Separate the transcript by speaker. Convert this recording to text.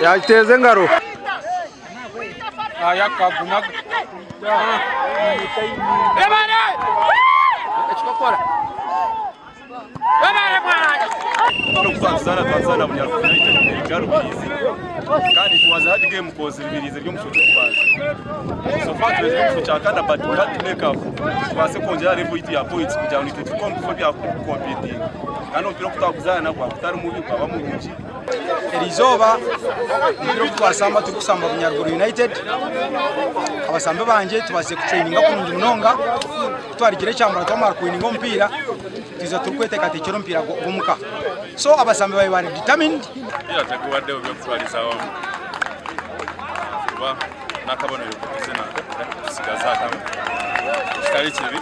Speaker 1: Yagiteeza engaro.
Speaker 2: Twazaana twazaana Bunyaruguru United erikira Rubirizi kandi it was a hard game cause Rubirizi eri omu kicweka ky'okubanza. So far turi omu kicweka kya kana but we had to make up tubaase kwongyera aha level yaitu ya points kugira ngu naitwe tuhike omu bifo bya kukompitinga. Kandi omupiira oku twaguzaana gwaba gutari mubi gwaba murungi.
Speaker 1: Erizooba omupiira ogu twashamba turikushamba Bunyaruguru United, abasambi bangye tubaasize kutureyininga kurungi munonga, kutwarugire ekyambara twamara kuwininga omupiira twija turikweteekateekyera omupiira gw'omuka. So abasambi baabaire bari determined.
Speaker 2: Omupiira tigubaddeho by'okutwariza awamu kuba n'akabonero k'okuzina tutsigaze akamwe kitari kibi.